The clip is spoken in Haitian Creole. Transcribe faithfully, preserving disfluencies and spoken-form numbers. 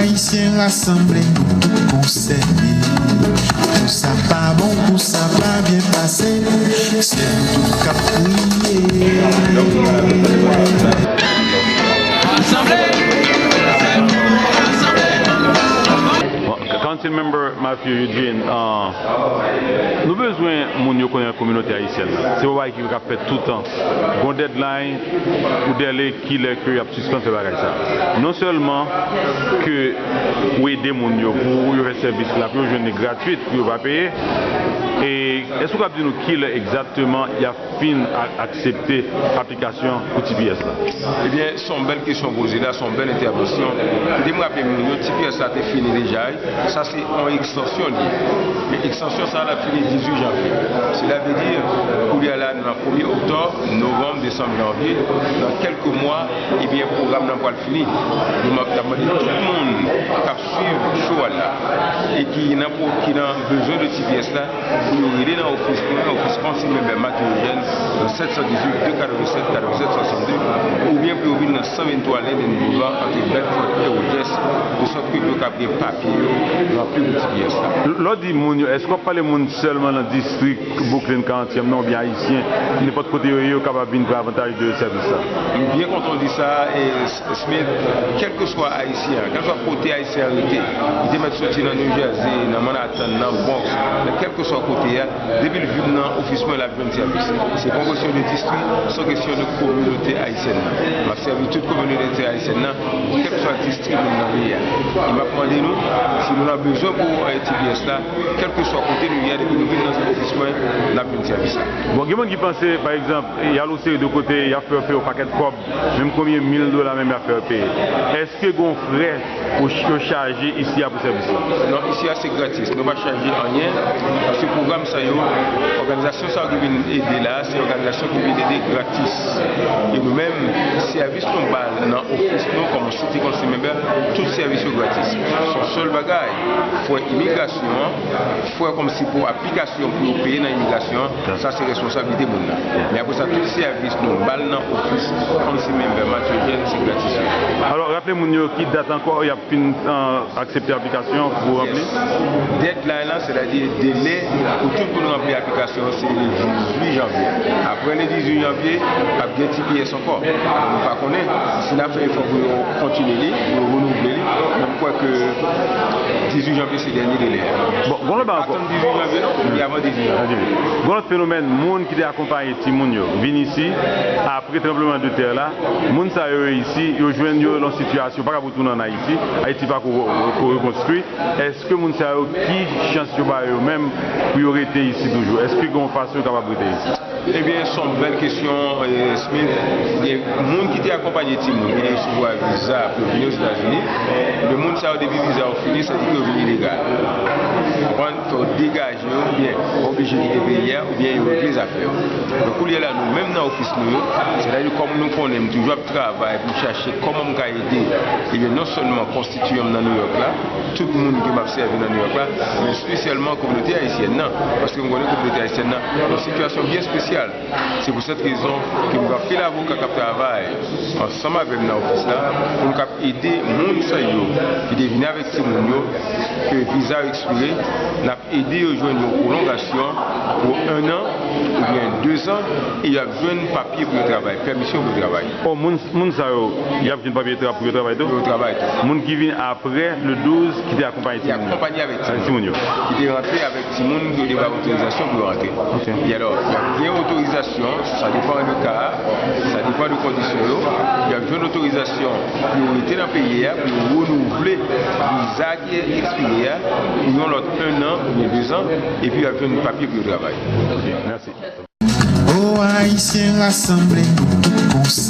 Ayisyen rasanble, nou tout konsène. Kou sa pa bon, kou sa pa byen pase, se nou tout k ap kriye. Bon, Council Member Mathieu Eugene, uh, nou bezwen moun yo konnen kominote ayisyèn nan. Se yon bagay ki ap fèt toutan. Gon deadline, ou dèle kilè ke y ap sispann fè bagay sa. Non sèlman ke ou ede moun yo pou yo fè sèvis la, pou yo jwenn li gratwit, pou yo pa peye. E èske w kab di nou kilè egzakteman y ap fin a- aksepte aplikasyon pou T P S la? Ebyen, se yon bèl kesyon poze la, se yon bèl entèvansyon. Kite m raple moun yo, T P S la te fini deja, wi. Sa se yon ekstansyon li ye. Men ekstansyon sa a, l ap fini dizuit janvye. Sela vle di, koulye a la, nou nan premye oktòb, novanm, desanm, janvye, nan kèlke mwa, ebyen, pwogram nan pral fini. Nou m ap, n ap mande tout moun k ap swiv show a la e ki nan, ki nan bezwen de T P S la, pou yo rele nan ofis mwen, ofis Council Member Mathieu Eugene, nan sèt san dizuit, de katrevennsèt, katrevennsèt, swasannde, oubyen pou yo vin nan san venntwa Linden Boulevard, ant Bedford e Rogers, de sòt ke yo kab gen papye yo ranpli pou T P S la. Lè w di moun yo, èske w ap pale moun sèlman nan distrik Brooklyn karantyèm nan, oubyen ayisyen, nenpòt kote yo ye, yo kapab vin pran avantaj de sèvis la? M byen kontan w di sa, e Smith, kèlkeswa ayisyen an, kèlkeswa kote ayisyen an rete, li te mèt soti nan New Jersey, nan Manhattan, nan Bronx, nan kèlkeswa kote a, depi l vin nan ofis mwen, l ap jwenn sèvis. Se pa yon kesyon de distri, se yon kesyon de kominote ayisyèn nan. M ap sèvi tout kominote ayisyèn nan, kèlkeswa distri moun nan ye a. E m ap mande nou, si nou nan bezwen pou, eh, T P S la, kèlkeswa kote nou ye a, depi nou vin nan ofis mwen, n ap jwenn sèvis la. Bon, gen moun ki panse, pa egzanp, y al yon seri de kote, y ap fè yo peye yon pakèt kòb, menm konbyen mil dola menm y ap fè yo peye. Èske gen yon frè ou ch- yo chaje isi a pou sèvis la? Non, isi a se gratis. Nou pa chaje anyen, paske pwogram sa yo, òganizasyon sa yo ki vin ede la, se òganizasyon ki vin ede gratis. E nou menm, sèvis nou ba nan ofis nou, kòm City Council Member, tout sèvis yo gratis. Se yon sèl bagay, frè imigrasyon an, frè kòmsi pou aplikasyon pou yo peye nan imigrasyon an, sa se responsablite moun nan. Men apre sa, tout sèvis nou ba l nan ofis Council Member Matthew Eugene, se gratis yo ye. Alò, raple moun yo ki dat ankò y ap fin, eh, aksepte aplikasyon pou ranpli? Deadline lan, sètadi delè pou tout moun ranpli aplikasyon, se le dizuit janvye. Apre le dizuit janvye, ap gen T P S ankò. Nou pa konnen si n ap fè efò pou yo kontinye li, pou yo renouvle li. Men m kwè ke dizuit janvye se dènye delè a. Bon, gon lòt bagay ankò. Pa tann dizuit janvye non, li avan dizuit janvye. Gon lòt fenomèn, moun ki te akonpaye timoun yo vin isi, apre tranblemanntè la, moun sa yo isi, yo jwenn yo nan sitiyasyon, pa ka pou tounen ann Ayiti, Ayiti pa ko, ko rekonstwi. Èske moun sa yo, ki chans yo ba yo menm pou yo rete isi toujou? Èske gen yon fason yo kapab rete isi? Ebyen, se yon bèl kesyon, eh, Smith. Gen moun ki te akonpanye timoun, ki te resevwa viza pou yo vini Ozetazini. Men moun sa yo, depi viza yo fini, sa di ke yo vin ilegal. Konprann? Fò yo degaje yo, oubyen yo oblije kite peyi a, oubyen yo regle zafè yo. Donk, koulye a la, nou menm nan ofis nou yo, sètadi kòm nou konnen m toujou ap travay pou m chache kòman m ka ede, ebyen, non sèlman konstityan m nan New York la, tout moun ke m ap sèvi nan New York la, men espesyalman kominote ayisyèn nan, paske m konnen kominote ayisyèn nan nan yon sitiyasyon byen espesyal. Se pou sèt rezon ke m pral fè avoka k ap travay ansanm avè m nan ofis la, pou n kab ede moun sa yo ki te vini avèk timoun yo, ke viza yo ekspire, n ap ede yo jwenn yon pwolongasyon pou en an oubyen de zan, e y ap jwenn papye pou yo travay, pèmisyon pou yo travay. O, moun, moun sa yo, y ap jwenn papye tra- pou yo travay tou? Pou yo travay tou. Moun ki vin apre le douz, ki te akonpaye timoun yo? Ki te akonpaye avèk timoun yo. Ki te rantre avèk timoun yo te ba otorizasyon pou yo rantre. Ok. E alò, y ap gen otorizasyon, sa depann de ka a, sa depann de kondisyon yo, y ap jwenn otorizasyon pou yo rete nan peyi a, pou yo renouvle viza ki ekspire a, pou yon lòt en an oubyen de zan, epi y ap jwenn papye pou yo travay. Ok, mèsi. O Ayisyen rasanble, nou tout konsène.